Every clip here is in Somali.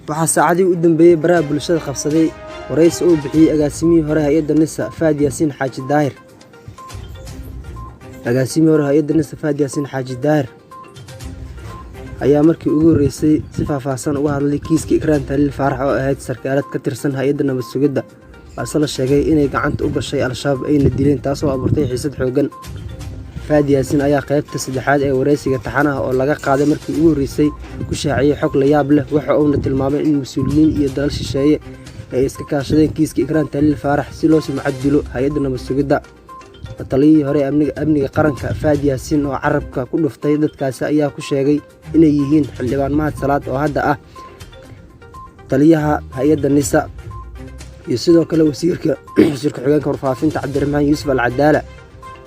Waxaa saacadihii u dambeeyay baraha bulshada qabsaday wareysi uu bixiyay agaasimihii hore hay'adda NISA, Fahad Yaasiin Xaaji Daahir. Agaasimihii hore hay'adda NISA, Fahad Yaasiin Xaaji Daahir, ayaa markii ugu horreysay si faahfaahsan uga hadlay kiiska Ikraan Tahliil Faarax oo ahayd sarkaalad ka tirsan hay'adda nabad sugidda, balse la sheegay inay gacanta u gashay Al-Shabaab ayna dileen, taasoo abuurtay xiisad xooggan. Fahad Yaasiin ayaa qaybta saddexaad ee wareysiga taxanaha oo laga qaaday markii ugu horreysay ku shaaciyay xog la yaab leh. Waxa uuna tilmaamay in mas'uuliyiin iyo dalal shisheeye ay iska kaashadeen kiiska Ikraan Tahliil Faarax si loo sumcad dilo hay'adda nabad sugidda. La taliyihii hore ee amniga qaranka, Fahad Yaasiin, oo carrabka ku dhuftay dadkaasi ayaa ku sheegay inay yihiin Xildhibaan Mahad Salaad oo hadda ah taliyaha hay'adda NISA, iyo sidoo kale wasiir ku-xigeenka warfaafinta Cabdiraxmaan Yuusuf Al Cadaala.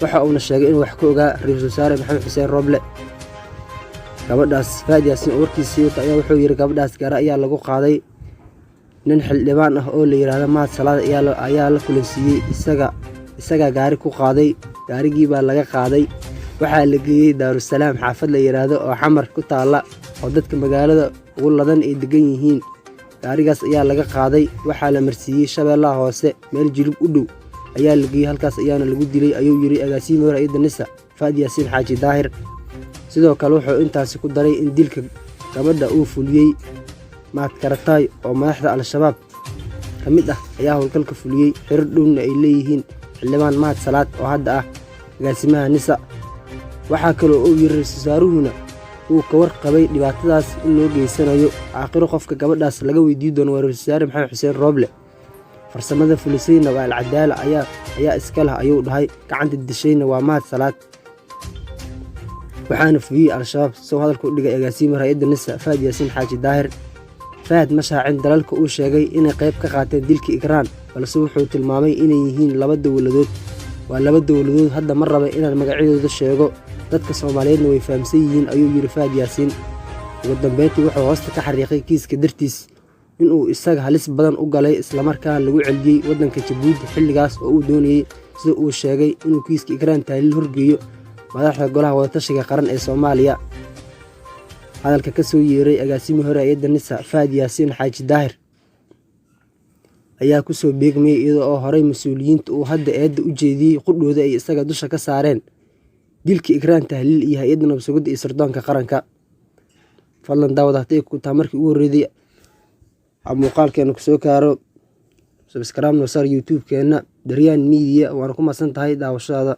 Waxa uuna sheegay inuu wax ka ogaa Ra'iisul Wasaare Maxamed Xuseen Roble. Gabadhaas, Fahad Yaasiin oo warkiisii wata ayaa wuxuu yidhi: "Gabadhaas gaari ayaa lagu qaaday, nin xildhibaan ah oo la yidhaahdo Mahad Salaad ayaa la kulansiiyey, isagaa gaari ku qaaday. Gaarigii baa laga qaaday, waxaa la geeyey Daarusalaam, xaafad la yidhaahdo oo Xamar ku taalla oo dadka magaalada ugu ladan ay degan yihiin. Gaarigaas ayaa laga qaaday, waxaa la marsiiyey Shabeellaha Hoose, meel Jilib u dhow ayaa la geeyey, halkaas ayaana lagu dilay," ayuu yidhi agaasimihii hore hay'adda NISA, Fahad Yaasiin Xaaji Daahir. Sidoo kale wuxuu intaasi ku daray in dilka gabadha uu fuliyey Mahad Karataay oo madaxda Al-Shabaab ka mid ah ayaa howlgalka fuliyey, xiriir dhowna ay leeyihiin Xildhibaan Mahad Salaad oo hadda ah agaasimaha NISA. Waxaa kaloo uu yidhi ra'iisul wasaaruhuna uu ka warqabay dhibaatadaas in loo geysanayo. Aakhiro qofka gabadhaas laga weydiin doono waa Ra'iisul Wasaare Maxamed Xuseen Roble. Farsamada fulisayna waa Al-Cadaala ayaa iska leh," ayuu dhahay. "Gacanta dishayna waa Mahad Salaad, waxaana fuliyey Al-Shabaab," isagoo hadalka u dhigay agaasimaha hay'adda NISA, Fahad Yaasiin Xaaji Daahir. Fahad ma shaacin dalalka uu sheegay inay qayb ka qaateen dilka Ikraan, balse wuxuu tilmaamay inay yihiin laba dowladood. "Waa laba dowladood, hadda ma raba inaan magacyadooda sheego, dadka Soomaaliyeedna way fahamsan yihiin," ayuu yidhi Fahad Yaasiin. Ugu dambeyntii wuxuu hoosta ka xariiqay kiiska dartiis inuu isaga halis badan u galay, islamarkaana lagu celiyey waddanka Jabuuti xilligaas oo uu doonayey, sida uu sheegay, inuu kiiska Ikraan Tahliil horgeeyo madaxda Golaha Wadatashiga Qaran ee Soomaaliya. Hadalka ka soo yeeray agaasimihii hore hay'adda NISA, Fahad Yaasiin Xaaji Daahir, ayaa kusoo beegmayay iyada oo horey mas'uuliyiinta uu hadda eedda u jeediyey qudhooda ay isaga dusha ka saareen dilka Ikraan Tahliil iyo hay'adda nabad sugidda iyo sirdoonka qaranka. Fadlan daawad, haddii ku tahay markii ugu horreeyay muuqaalkeena kusoo gaaro, subscribe noo saar YouTube-keena Daryaan Media. Waana ku mahadsan tahay daawashadaada.